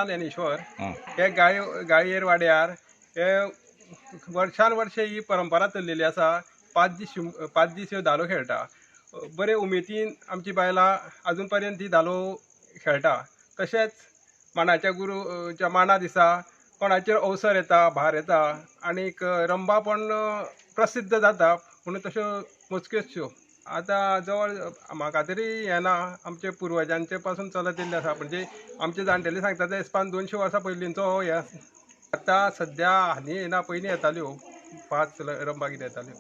नाना ज्ञानेश्वर. हे गाळयेर वाड्यार हे वर्षान वर्ष ही परंपरा चल्लेली आसा. 5 दीस, 5 दीस ह्यो धालो खेळटा. बरे उमेदीन आमची बायलां अजून पर्यंत ही धालो खेळटा. तशेंच मांडाच्या गुरूच्या मांडा दिसा कोणाचेर अवसर येता, भार येता आनीक रंबा पण प्रसिद्ध जाता म्हणून तश्यो मोजक्योचश्यो आतां जवळ म्हाका तरी येना. आमचे पुर्वजांचे पासून चलत येयल्लें आसा. म्हणजे आमचे जाणटेले सांगता ते हिसपान 200 वर्सां पयलींचो हो हे. आतां सद्या हालीं येना, पयलीं येताल्यो 5 रंबा कितें येताल्यो.